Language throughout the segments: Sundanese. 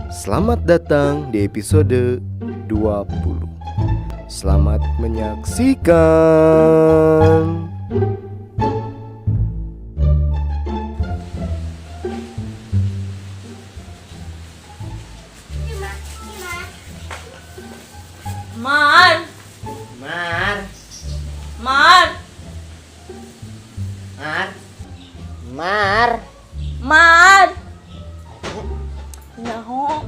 Selamat datang di episode 20. Selamat menyaksikan. Mar, Mar, Mar, Mar, Mar. Mar. Nyaho.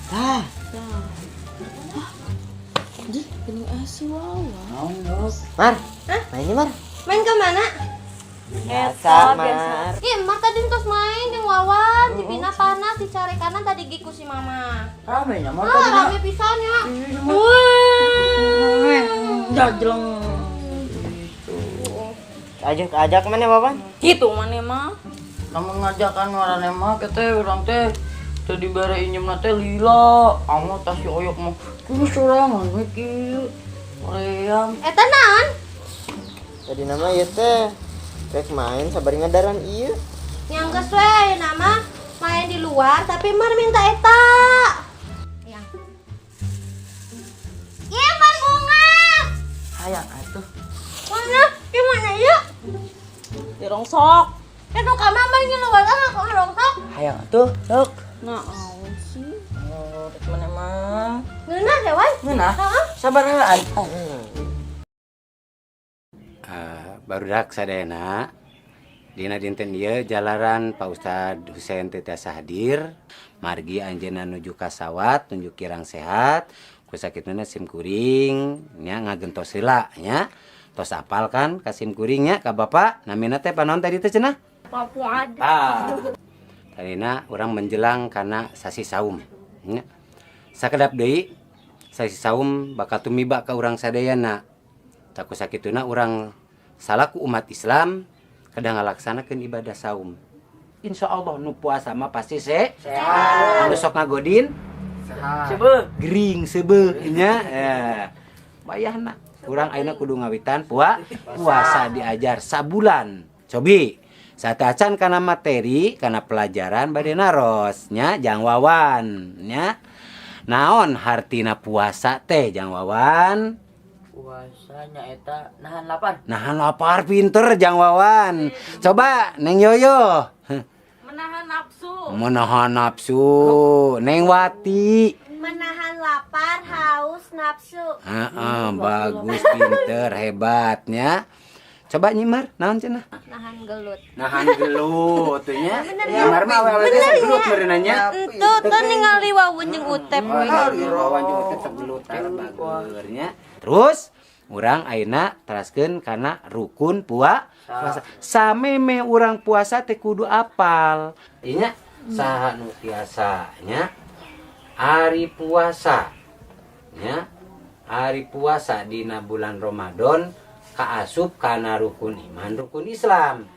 Ah, Di, geuning si Wawa. Mar. Mainnya Mar. Main ke mana? Biasa, biasa. Mar. Ih, Mar tadi terus main jeung Wawan, tipina panas dicarekanan tadi ge ku si Mama. Rame nya Mar Ah, tadi. rame pisan ya. Wih, jajleng. Ajak ajak kemana Bapak? Gitu mana mah? Namun ngajakan marane mah kete urang teh teu dibere injem teh lila. Amo tas si oyok mah kudu sorangan we kieu. Hoream. Eta naon? Tadi nama ieu teh rek main sabari ngadaran ieu. Yang geus we ayeuna mah main di luar tapi Mar minta eta. Yang. Ieu Mar bunga. Hayang atuh. Mana? Gimana ya? Dirongsok. Itu kamar main di luar ah, kok rongsok. Hayang atuh, sok. Nah, naon sih? Oh, rek mana mah? Ngeunah deh, Wan. Ngeunah. Heeh. Sabar heulaan. Barudak sadayana, dina dinten ieu jalaran Pak Ustad Husein teu tiasa hadir margi anjeunna nuju ka sawat nuju kirang sehat ku sakituna sim kuring nya ngagentos heula nya tos apal kan ka sim kuring nya ka bapak namina teh panaon tadi teh cenah. Pak Fuad. Ah, tadina urang menjelang kana sasi saum nya sakedap deui sasi saum bakal tumiba ka urang sadayana. Tah ku sakituna urang salaku umat Islam kedah ngalaksanakeun ibadah saum. Insya Allah nu puasa mah pasti sehat. Anu sok ngagodin Sehat. Seubeuh. Gering seubeuh nya. Bayahna. Urang ayeuna kudu ngawitan puasa diajar sabulan. Cobi sateuacan kana materi kana pelajaran bade naros nya Jang Wawan nya. Naon hartina puasa teh Jang Wawan? Puasanya eta nahan lapar. Nahan lapar, pinter Jang Wawan. Coba Neng Yoyo. Menahan nafsu. Menahan nafsu. Neng Wati. Menahan lapar, haus, nafsu. Heeh, bagus, pinter, hebatnya. Coba Nyimar, naon cenah? Nahan gelut. Nahan gelut tuh nya. Nyimar mah awewe teh gelut meureun nya. Entu tuh ningali Wawun jeung Utep we. Wawan jeung Utep segelut bageurnya. Terus urang ayeuna teraskeun kana rukun puasa. Sameme urang puasa teh kudu apal. Ieu nya saha nu tiasa nya? Ari puasa nya, ari puasa dina bulan Ramadan kaasup kana rukun iman, rukun Islam.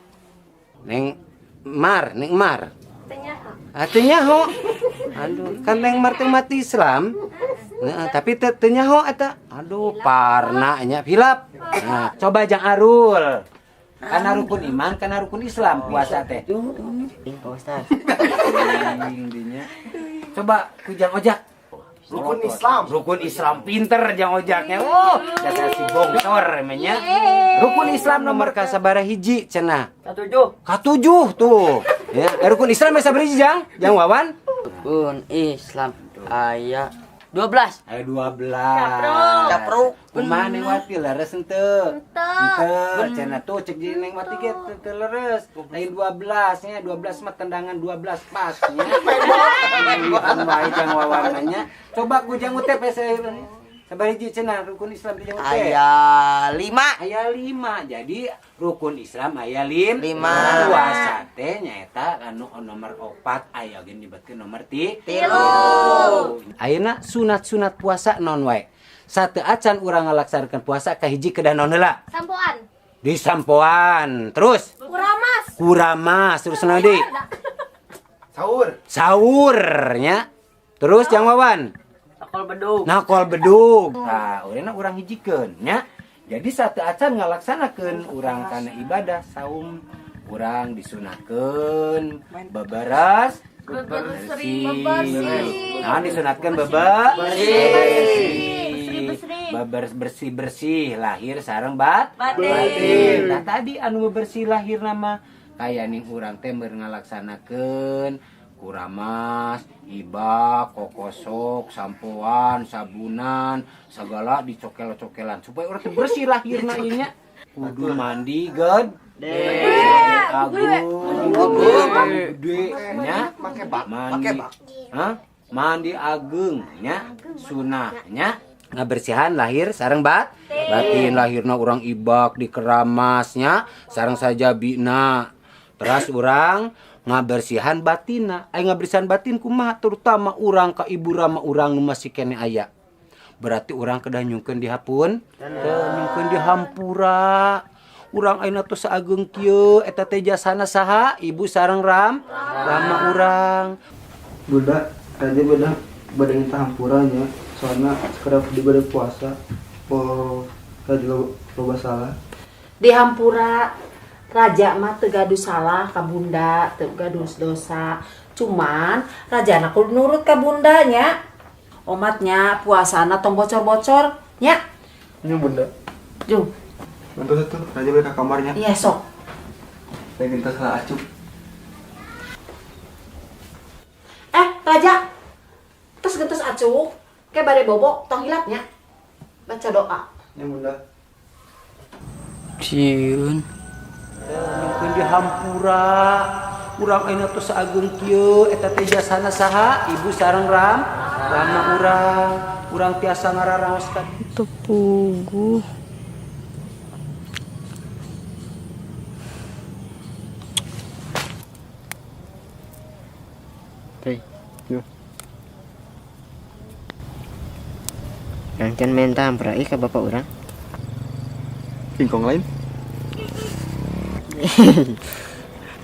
Neng Mar, Neng Mar. Teu nyaho. Ah, teu nyaho. Aduh, kan Neng Mar teh umat Islam. Nah, tapi teu teu nyaho eta. Aduh, parna nya hilap. Nah, coba Jang Arul. Kana rukun iman, kana rukun Islam puasa teh. Ih, Pak Ustad. Coba ku Jang Ojak. Rukun Islam. Rukun Islam, pinter Jang Ojaknya. Oh, dasar si bongsor emangnya. Rukun Islam nomor kasabaraha hiji cenah? Katujuh. Katujuh tuh. Ya, rukun Islam sabaraha hiji Jang? Jang Wawan? Rukun Islam aya 12. Aya 12. Capruk. Kumaha Neng Wati leres henteu? Henteu. Henteu. Cenah tuh cek jadi Neng Wati ge teu leres. Lain 12 nya, 12 mah tendangan 12 pas nya. Main wae Jang Wawan nya. Coba ku Jang Utep ya saya. Sabaraha hiji cenah rukun Islam di Jang Utep? Aya 5. Aya 5. Jadi rukun Islam aya 5. Puasa teh nyaeta anu nomor 4 aya ge nyebutkeun nomor 3. Ayeuna sunat-sunat puasa non wae. Sateuacan urang ngalaksanakeun puasa kahiji kedah naon heula? Sampoan. Disampoan. Terus Kuramas. Kuramas terus naon deui? Sahur. Sahur nya. Terus Jang Wawan. Nakol bedug. Nakol bedug. Tah, urangna urang hijikeun nya. Jadi sateuacan ngalaksanakeun urang kana ibadah saum, urang disunahkeun beberes. Bebersih. Bebersih. Nah, disunatkan bebe. Bersih. Bersih. Bebersih bersih lahir sareng bat Batin. Nah, tadi anu bebersih lahir nama kaya ning urang teh meur ngalaksanakeun kuramas, ibak, kokosok, sampoan, sabunan, segala dicokel-cokelan supaya urang teh bersih lahirna ieu nya. Kudu mandi gede. Agung, gede nya. Make bak, Mandi. make bak. Hah? Mandi ageng nya, sunah nya. Ngabersihan lahir sareng bat batin lahirna urang ibak dikeramasnya sareng sajabina. Terus urang ngabersihan batina. Ai ngabersihan batin kumaha terutama urang ka ibu rama urang nu masih kene aya. Berarti urang kedah nyungkeun di hapun, teu nyungkeun di hampura. Urang ayeuna tos saageng kieu eta teh jasana saha? Ibu sareng rama urang. Bunda, tadi bunda bade minta hampuranya soalnya sekedar di bade puasa po raja loba salah. Di hampura raja mah teu gaduh salah ka bunda, teu gaduh dosa. Cuman raja na kudu nurut ka bunda nya. Omatnya puasana tong bocor-bocor nya. Ini bunda. Jung. Bantu satu, raja balik ke kamarnya. Iya sok. Saya minta salah acuk. Raja. Terus gentos acuk, ke bare bobo tong hilapnya. Baca doa. Ini bunda. Sieun. Nyungkeun di hampura. Urang ayeuna tos saageng kieu eta teh jasana saha? Ibu sareng rama urang. Urang tiasa ngararaos ka Tepuguh. Hei, yo. Nangkan minta hampura ka bapak urang. Kingkong lain.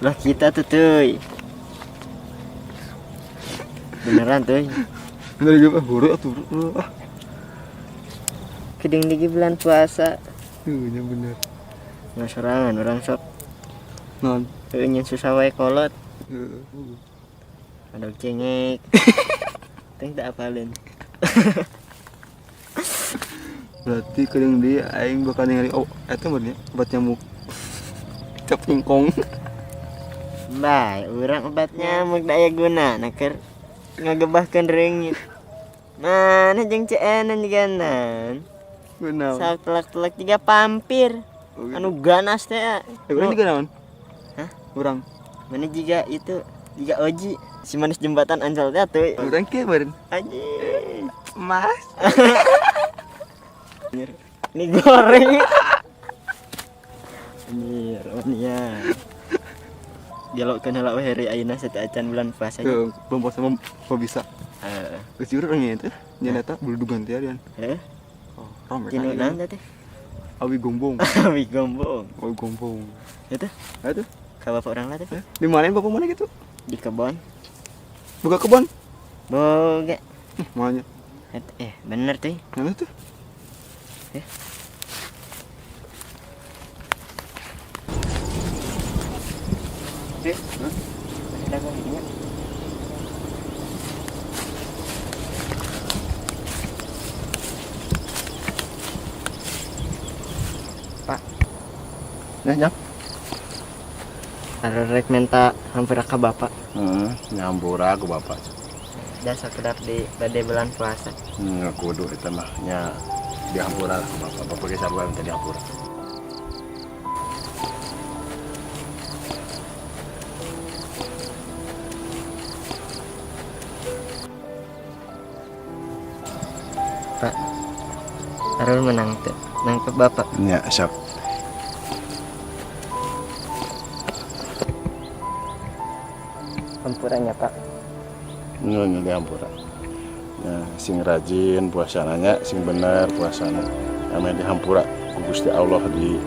Lah kita tuh tuy. Beneran tuy. Bener juga buru atuh buru ah. Keding digi bulan puasa. Iya bener. Nggak sorangan orang sok. Non. Heueuh nyen susah wae kolot. Heeh. Ada cengek. Teng tak apalin. Berarti keding di aing bakal ningali oh eta mah nya obat nyamuk. Cap kingkong. Bae, urang obat nyamuk daya guna na keur ngagebahkeun reungit. Mana jeung CN ganan. Benar. Sok telak-telak tiga pampir. Oh, gitu. Anu ganas teh. Urang juga naon? Hah? Urang. Mana jiga itu? Jiga Oji si manis jembatan Ancol teh atuh. Urang kieu beureun. Anjing. Mas. Ini goreng. Anjir, ya. Dialogkeun heula we hari ayeuna sateuacan bulan puasa. Tuh, belum puasa mah bisa. Heeh. Geus urang nya teh. Nya eta buludugan teh arian. Heeh. Oh, rame Tinu naon teh? Awi gombong. Awi gombong. Awi gombong. Eta? Eta? Ka bapak urang lah teh. Di mana bapak mana gitu? Di kebon. Buka kebon? Boga. Maunya. Bener tuh. Mana tuh? Ada kok gini. Pak. Nah, jam. Arek minta hampura ka bapak. Heeh, nyampura ku bapak. Da sakedap di bade bulan puasa. Kudu eta mah nya dihampura lah ku bapak. Bapak ge sarua minta dihampura. Pak, Arul menang tuh, nangkep bapak. Nya, siap. Hampuranya Pak. Nggak dihampura. Ya, sing rajin puasananya, sing bener puasana. Ame dihampura ku Gusti Allah di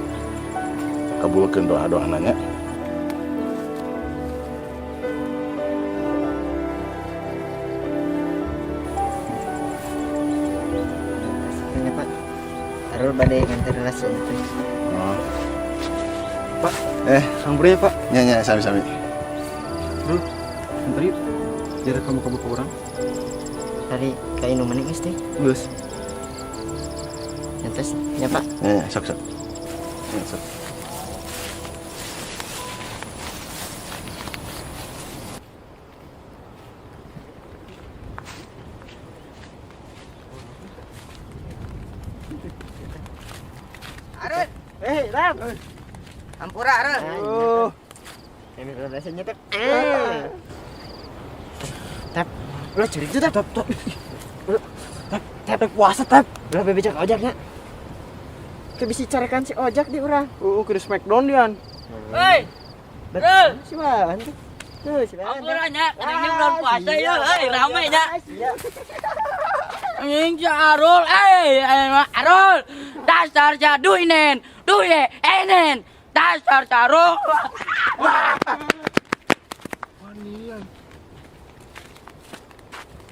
kabulkeun doa-doana nya. Ini Pak. Arul bade nganter relasi itu. Oh. Pak, hampuranya Pak. Nya nya sami-sami. Bro, nganter yuk. Jara kamu kamu ke urang. Ari ka indung maneh geus teh. Geus. Entos nya, Pak. Ya, sok sok. Ya, sok. Arun. Eh, Ram. Hampura, Arun. Oh. Ini rasanya tep. Eh. Tep. Ulah curi itu tep. Tep, tep. Tep, tep puasa tep. Ulah bebejak ojaknya. Ke bisi carekan si ojak di urang. Ke di Smackdown dian. Hei. Rul. Si Wan. Tuh, si Wan. Hampura nya, ini bulan puasa ya, hei rame nya. Anjing si Arul, Arul. Dasar jaduinen, duye enen. Dasar carul. Wanian.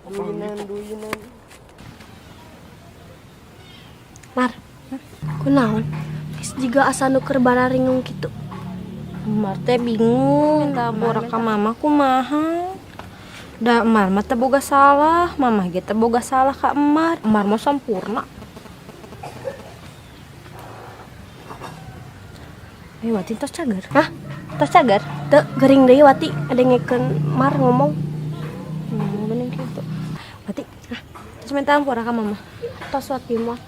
Duinan, duinan. Mar, kunaon? Geus jiga asa nu keur bararingung kitu. Mar teh bingung, minta hampura ka mama kumaha. Da Mar mah teu boga salah, mamah ge teu boga salah ka Emar. Emar mah sampurna. Wati tos cager. Hah? Tos cager? Teu gering deui Wati ngadengekeun Mar ngomong. Bener kitu. Wati, hah? Tos minta hampura ka mama. Tos Wati mah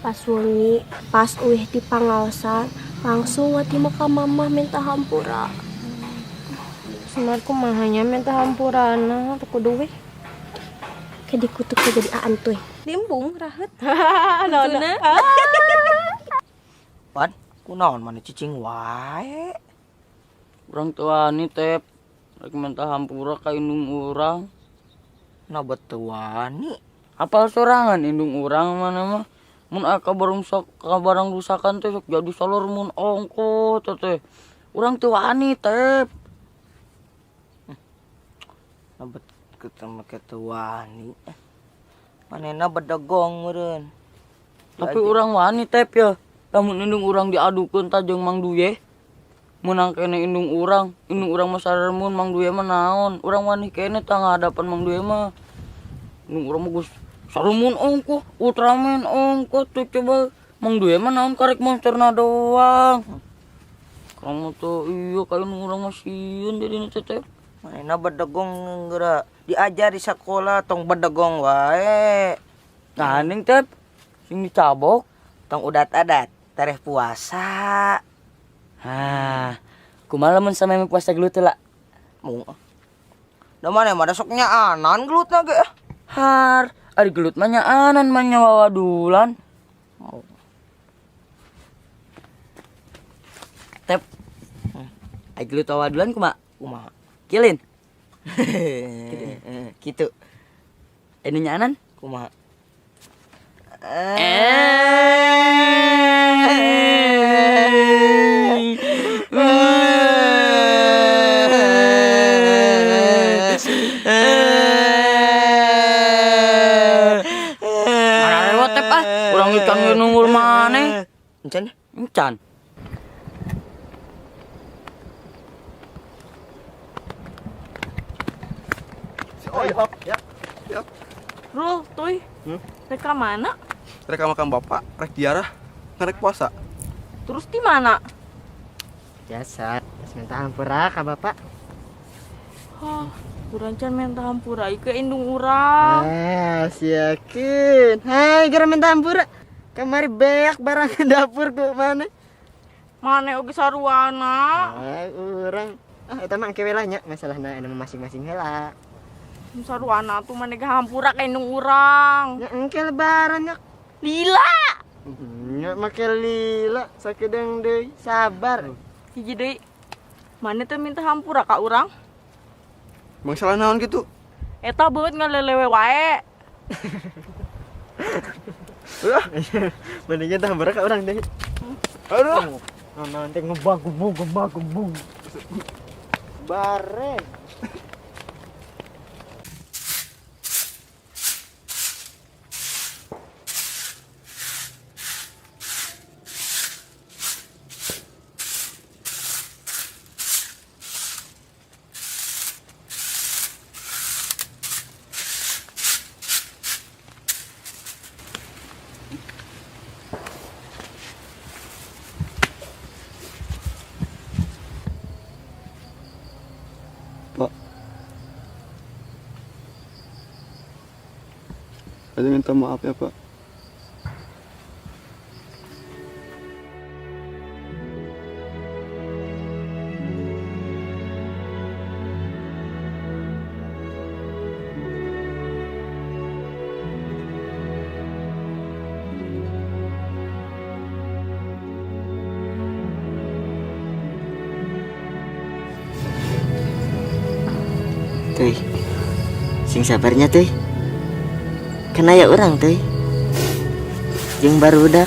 pas wengi, pas uih di pangaosan, langsung Wati mah ka mama minta hampura. Semar kumaha nya minta hampurana teu kudu weh. Kayak dikutuk teh jadi aan tuh. Limbung raheut. Naon? Wan, kunaon maneh cicing wae? Urang teu wani tep, rek minta hampura ka indung urang. Nah teu wani. Apal sorangan indung urang mana mah. Mun aya kabarang sok kabarang rusakan teh sok jadi salur mun ongko teh teh. Urang teu wani tep. Nah bet ketemu teu wani. Manehna bedegong meureun. Tapi urang wani tep ya. Lamun indung urang diadukeun tah jeung Mang Duye. Meunang kene indung urang mah saremun Mang Duye mah naon. Urang wani kene tah ngahadapan Mang Duye mah. Indung urang mah geus saremun ongko, Ultraman ongko tuh coba Mang Duye mah naon karek monsterna doang. Kamu tuh iya ka indung urang mah sieun jadi teh teh. Manehna bedegong geura diajar di sekolah tong bedegong wae. Nah ning tep sing dicabok tong udat-adat tareh puasa. Hah, kumaha lamun sameme puasa gelut teh la? Mung. Da maneh mah da sok nyaanan gelutna ge. Har, ari gelut mah nyaanan mah nyawawadulan. Tep. Ari gelut wawadulan kumaha? Kumaha? Kilin. Kitu. Anu nyaanan? Kumaha? Mana lewat tep ah, urang ikan ge nunggul maneh. Encan? Encan. Ya. Ya. Rul, tuy. Rek ka mana? Rek ka makam bapak, rek ziarah, ngarek puasa. Terus di mana? Biasa, terus minta hampura ka bapak. Hah, urang can minta hampura ieu ke indung urang. Ah, siakeun. Hai, gara minta hampura. Kamari beak barang ke dapur ku mana? Mane oge saruana. Ah, urang. Ah, eta mah engke we lah nya, masalahna anu masing-masing heula. Saruana tuh mane ge hampura ka indung urang. Nya engke lebaran nya. Lila. Nya make lila sakedeung deui, sabar. Hiji deui. Mane teh minta hampura ka urang? Bang salah naon kitu? Eta beut ngalelewe wae. Udah. Mane ge hampura ka urang deui. Aduh. Naon teh ngebang gebung gebang gebung. Bareng. Aja minta maaf ya, Pak. Tuy, sing sabarnya tuy. Kena ya urang tuy. Jeung barudak.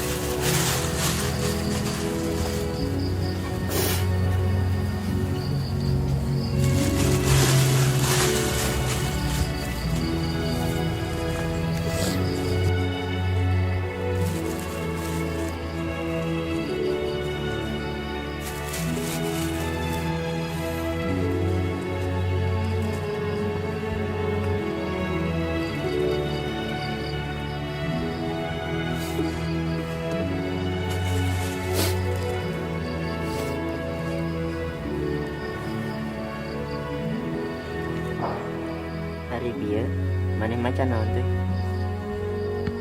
Hari bieu maneh maca naon teh?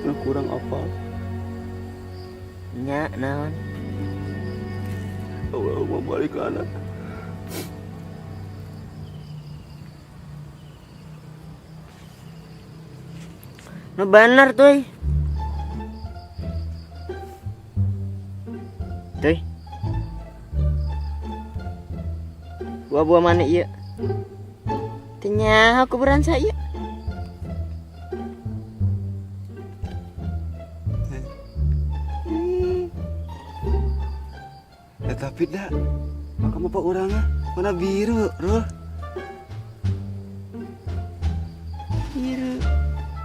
Nu kurang apa? Nya naon? Allahumma balik lana. Nu bener tuy. Tuy. Buah-buah mana ieu? Teu nyaho kuburan saya. Ya tapi dah, makam apa orangnya? Mana biru, Rul? Biru.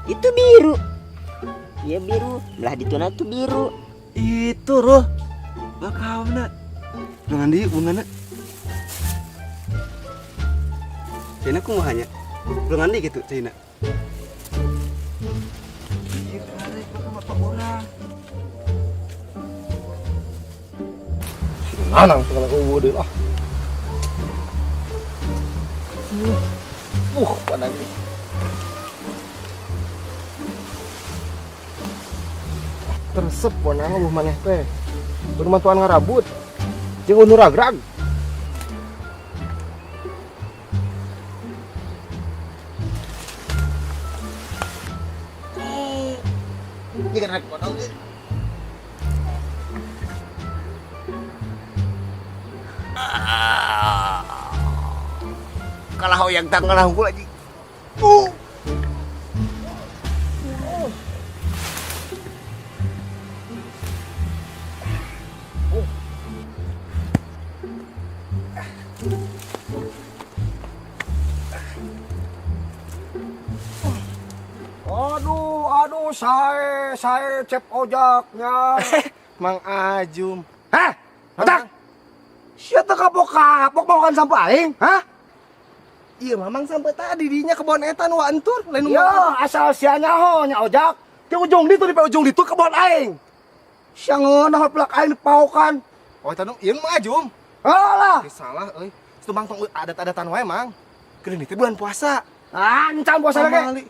Itu biru. Iya biru. Belah dituna tuh biru. Itu, Rul. Makamna. Dengan di bungana. Cina kumaha nya? Dengan di gitu, Cina. Iya, karek makam apa orang? Nanang segala eueuh deui ah. Padang ini. Teresep ponang eueuh maneh teh. Bermantuan ngarabut. Jeung nu ragrag. Jika rek kodong ieu. Kalah hoyang tang kalah unggul aja. Aduh, aduh, saya cep ojaknya. Mang Ajum. Hah? Otak? Sia teu kapok-kapok mau kan sampah aing, hah? Iya, mamang sampai tadi dinya kebon eta nu antur, lain nu. Ya, asal sia nyaho nya ojak. Di ujung ditu di ujung ditu kebon aing. Sia ngeunah plak aing dipaokan. Oh, eta nu ieu Mang Ajum. Alah, salah euy. Situ mang tong adat-adatan wae, Mang. Geuning teh bulan puasa. Ah, encan puasa lagi.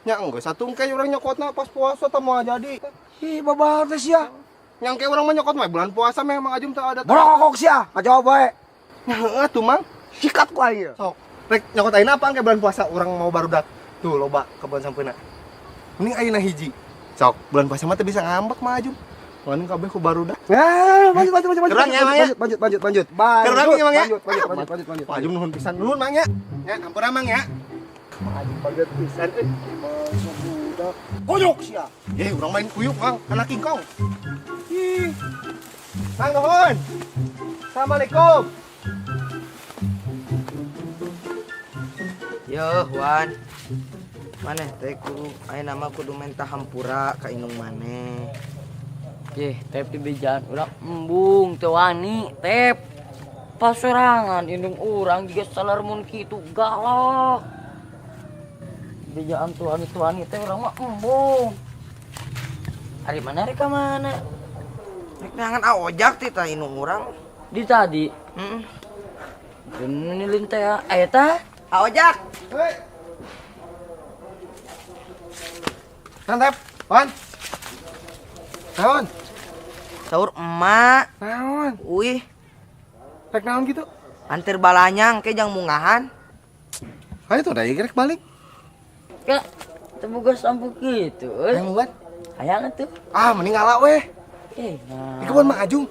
Nya enggeus satungke urang nyokotna pas puasa teh moal jadi. Ih, babar teh sia. Nyangke urang mah nyokot mah bulan puasa mah Mang Ajum teh adat. Borokok sia, ngajawab wae. Nya heueuh tuh Mang, sikat ku aing. Sok. Rek nyokot ayeuna apa engke bulan puasa urang mau barudak. Tuh loba kebon sampeuna. Mending ayeuna hiji. Sok, bulan puasa mah teu bisa ngambek Mang Ajum. Mending kabeh ku barudak. Ya, lanjut lanjut lanjut lanjut. Lanjut lanjut lanjut lanjut. Lanjut lanjut lanjut lanjut lanjut. Mang Ajum nuhun pisan nuhun Mang ya. Ya, ampura Mang ya. Mang Ajum paget pisan euy. Budak. Kuyuk sia. Eh, urang main kuyuk Mang, anak kingkong. Ih. Mang nuhun. Assalamualaikum. Yo, Wan. Maneh teh kudu ayeuna mah kudu menta hampura ka indung maneh. Yeh, tep dibejaan urang embung teu wani, tep. Pasorangan indung urang jiga salarmun kitu galak. Bejaan tuani-tuani teh urang mah embung. Ari mana rek ka mana? Rek neangan aojak ti tah indung urang. Di tadi. Heeh. Nilin teh eta. Aojak. Hei. Mantap, Wan. Naon? Saur emak. Naon? Uih. Rek naon gitu? Anter balanyang ke jang mungahan. Ayo tuh udah rek balik. Kak, teu boga sampo kitu euy. Hayang buat? Hayang atuh. Ah, mending ngala weh. Eh, nah. Di kebun Mang Ajung.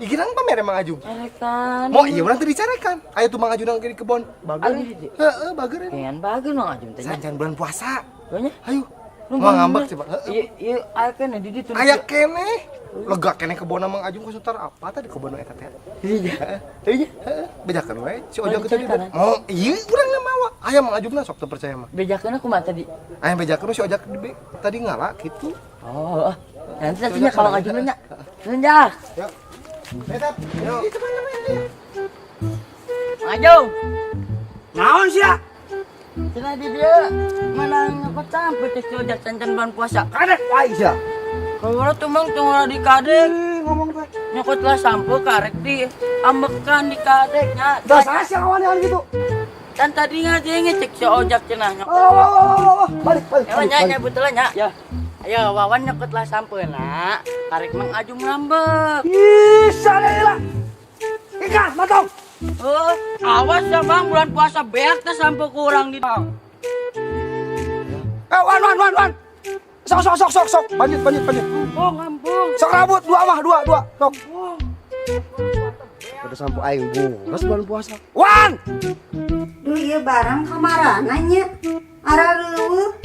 Ih, girang pamere Mang Ajung. Carekan. Mau iya urang teu dicarekan. Ayo tuh Mang Ajung nang di kebon. Bager. Heeh, bager. Pengen bager Mang Ajung teh. Sancan bulan puasa. Banyak. Ayo. Mau ngambek coba. Heeh. Iya, iya aya keneh di ditu. Aya keneh. Lega keneh kebon Mang Ajung kusuntar apa tadi kebon eta teh. Iya. Iya, heeh. Bejakeun we si Ojo kita di. Mau iya urang na mawa. Aya Mang Ajungna sok teu percaya mah. Bejakeun kumaha tadi? Aya bejakeun si Ojak di tadi ngala gitu. Oh, nanti nantinya kalau Mang Ajung nya. Nunjak. Yuk. Tetap. Yuk. Mang Ajung. Naon sia? Cenah di dia menang nyokot sampai teh si Ojak cancan bulan puasa. Kadek wae sia. Kalau tuh mang tunggu di kadek. Ngomong teh. Nyokot lah sampo karek di ambekan di kadeknya. Dah saya sia kawan gitu. Kan tadi ngajeng cek si Ojak cenah nyokot. Oh, balik balik. Ya nya nya betul nya. Ya. Ayo Wawan nyokot lah sampo nak. Karek Mang Ajung ngambek. Ih, lah. Ikan, matong. Oh, awas ya bang, bulan puasa beak teh sampo kurang di bang. Eh, wan wan wan wan. Sok sok sok sok sok. Lanjut lanjut lanjut. Ampung, ampung. Sok rabut dua mah dua dua. Sok. Udah sampo aing boros bulan puasa. Wan! Duh ieu barang kamarana nya. Ara reueuh.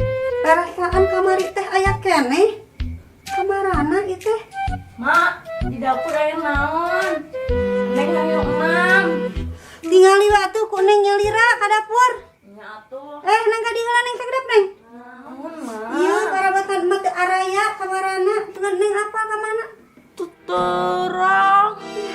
Perasaan kamari teh aya keneh. Kamarana ieu teh? Mak, di dapur aya naon? Neng hayu emang. Tingali we atuh ku Neng nyalira ka dapur. Nya atuh. Eh, Neng ka dieu heula Neng sakedap Neng. Naon, Mak? Ieu parabotan emak teu araya kamarana. Teu Neng apa ka mana? Terang.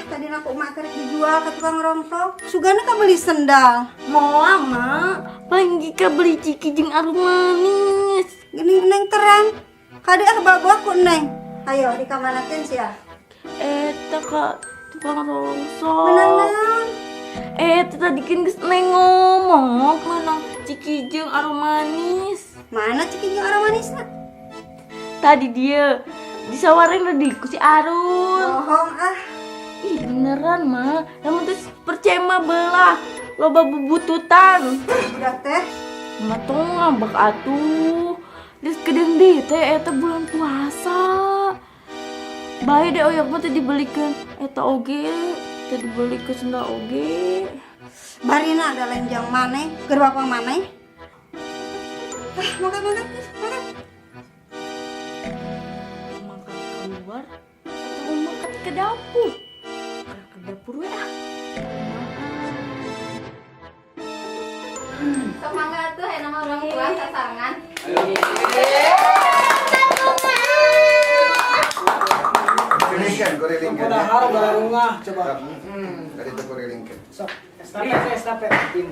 Tadi aku emak kerek dijual ke tukang rongsok. Sugana ka beli sendal. Moal, Mak. Paling jika beli ciki jeung arum manis. Gini Neng terang. Kade ah bawa ku Neng. Ayo dikamanakeun sia. Eta ka tukang rongsok. Menang naon? Eta tadi kan geus Neng ngomong menang ciki jeung arum manis. Mana ciki jeung arum manisna? Tadi dia disawarin udah ku si Arun. Bohong ah. Ih beneran mah, namun terus percaya mah belah loba bubututan. Udah teh. Mah tuh ngambek atuh. Terus kedeung deui teh eta bulan puasa. Bae deh oyok mah teh dibelikeun eta oge, teh dibelikeun sendal oge. Barina ada lenjang maneh, keur bapak maneh. Ah, makan makan makan. Makan keluar atau makan ke dapur? Ke dapur we ah. Sok mangga atuh aya nama urang puasa sarengan. Kurilingkeun, kurilingkeun. Padahal barungah coba. Tadi itu kurilingkeun. Sok, estafet, estafet. Itu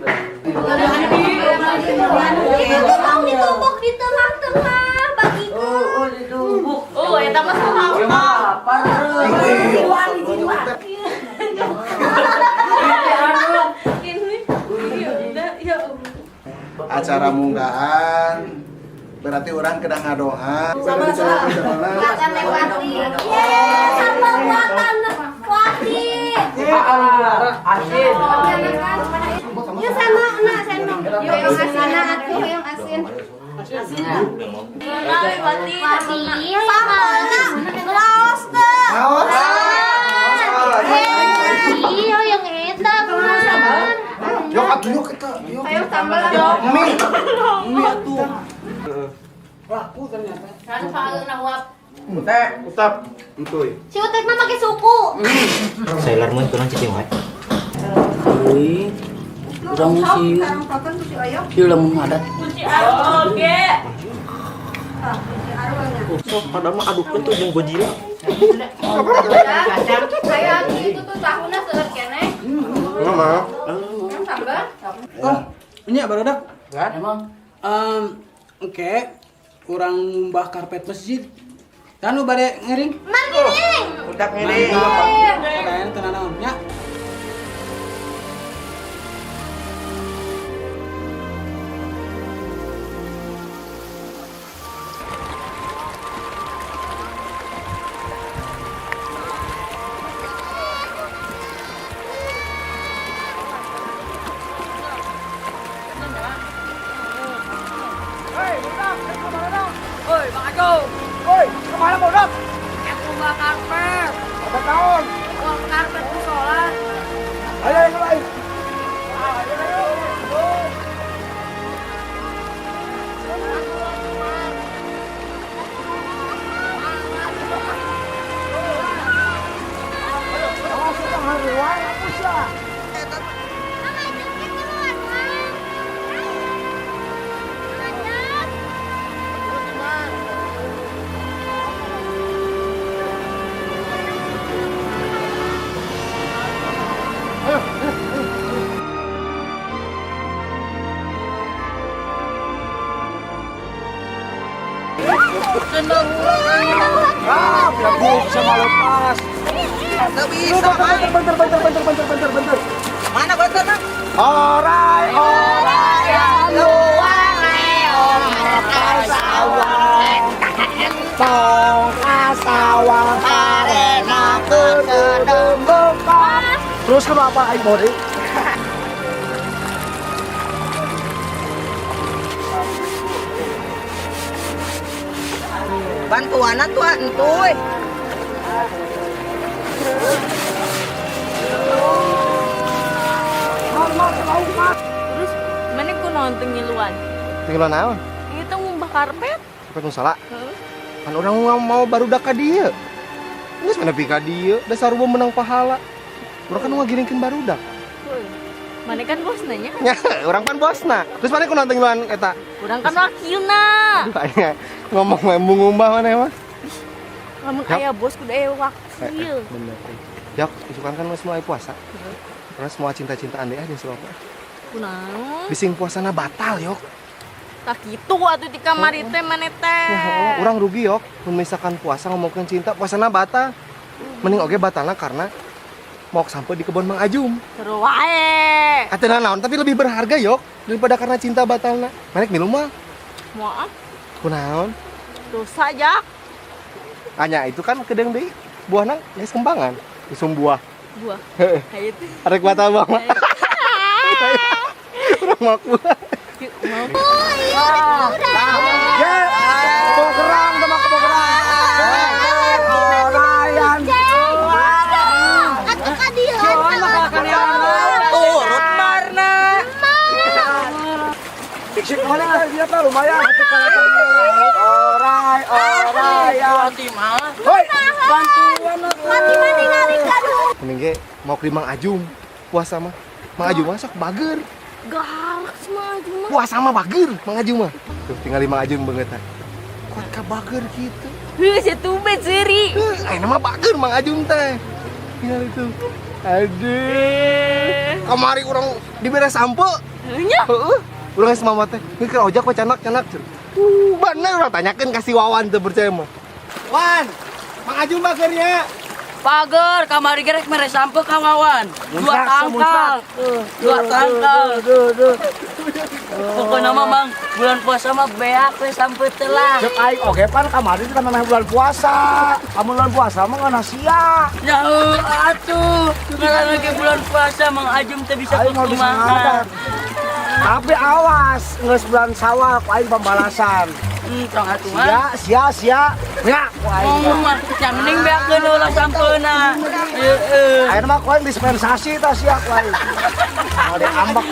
tuh mau ditumbuk di tengah-tengah bagikan. Oh, ditumbuk. Oh, eta mah salah. Ieu mah lapar. Ini ya Acara munggahan berarti orang kedah ngadoa. Sama-sama. Makan lewati. Yeay, sambal buatan Wati. Asin. Ya sama nak sama. Yang asin atuh yang asin. Asin. Wati, Wati, sambalna raos teu. Raos. Iya, yang eta mah. Yok atuh yok eta. Yok. Ayo sambal atuh. Mie. Mie atuh. Laku ternyata. Kan soalna uap. Teh, utap. Entuy. Si Utek mah make suku. Sailor Moon kurang cicing wae. Euy. Urang sieun. Sarang token ku si Oyok. Ieu lamun ngadat. Kunci Arun oge. Ah, kunci Arun. Sok padahal mah adukeun tuh jeung Godzilla. Ayo atuh itu tuh tahuna seueur keneh. Mama. Yang sambal. Oh, ini ya barudak. Emang Oke, urang ngumbah karpet masjid. Kan lu bade ngiring? Mang ngiring. Udah ngiring. Kalian tenang naon nya. Woi, Bang Ajo. Woi, kemana bodak? Aku mbak karpet. Apa tahun? Uang karpet musola. Ayo, ayo, ayo. Ayo, ayo. Ah, bisa lepas. Bisa, bentar, bentar, bentar, bentar, bentar, bentar, bentar. Mana bentar, Bang? Orai, orai, luang, sawah, tong sawah, arena kedembekan. Terus kenapa aing bodi? Bantuan atuh entuy. Terus mana ku naon teu ngiluan? Ngiluan naon? Ieu teh ngumbah karpet. Karpet nu salah. Kan urang mau barudak ka dieu. Geus mana pi ka dieu, dasar sarua menang pahala. Urang kan ngagiringkeun barudak. Mana kan bosna nya? Nya, urang pan bosna. Terus mana ku naon teu ngiluan eta? Urang kan wakilna. Aduh, ngomong embung ngumbah mana mah. Lamun aya bos kudu aya wakil. Bener. Yok, isukan kan geus mulai puasa. Karena semua cinta-cintaan deh jeung si bapak. Kunaon? Bising puasana batal, Yok. Tak kitu atuh di kamari teh maneh teh. Ya Allah, urang rugi, Yok. Mun misalkan puasa ngomongkeun cinta, puasana batal. Mending oge batalna karena mau sampai di kebun Mang Ajum. Seru wae. Atuh naon, tapi lebih berharga, Yok, daripada karena cinta batalna. Maneh milu mah? Moal. Kunaon? Dosa, Jak. Anya itu kan kedeung deui buahna geus kembangan. Usum buah. Buah. Heeh. Hayu teh. Arek batal buah mah. Urang mau buah. Mau. Oh iya, kurang. Ya, kebon kerang sama kebon kerang. Orayan. Atuh kadieuan. Turut marna. Sik mana dia pak lumayan. Orai, orayan. Hoi, bantuan Mati mati ngarik aduh. Mending ge mau ke Mang Ajum puasa mah. Mang Ajum mah sok bager. Galak si Mang Ajum mah. Puasa mah bager Mang Ajum mah. Tuh tinggal Mang Ajum banget. Kuat ka bager gitu. Heuh, sia tumben seuri. Heuh, ayeuna mah bager Mang Ajum teh. Tinggal itu. Aduh. Kamari urang dibere sampe. Heuh nya. Heeh. Urang geus mama teh, ini keur ojek we canak-canak. Bener urang tanyakeun ka si Wawan teu percaya mah. Wan, Mang Ajum bagernya. Pager, kamari gerek mere sampe ka Wawan. Dua tangkal. Dua tangkal. Pokoknya mah Mang, bulan puasa mah beak we sampe teh lah. Cek aing oge pan kamari teh namanya bulan puasa. Amun bulan puasa mah ngeunah sia. Ya atuh, ngaran lagi bulan puasa Mang Ajum teh bisa Aing mau bisa kumaha. Tapi awas, geus bulan Sawal ku aing pembalasan. Tong atuh mah. Sia, sia, sia. Ya, ku aing. Ngomong mah, yang mending beakeun ulah sampeuna. Heeh. Ayeuna mah ku aing dispensasi tah sia ku aing. Mau diambak.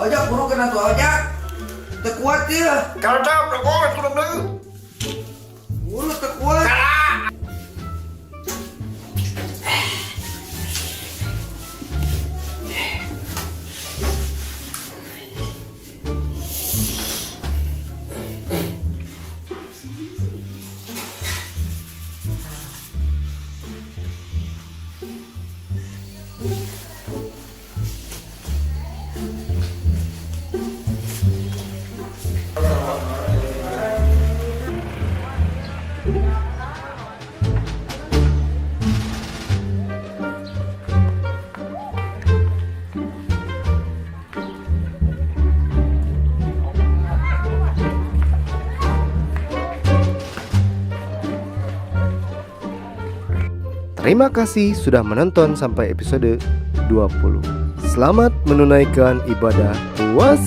Ojak buru kena tuh ojak. Teu kuat ieu. Kalau teu kuat kudu deui. Buru teu kuat. Terima kasih sudah menonton sampai episode 20. Selamat menunaikan ibadah puasa.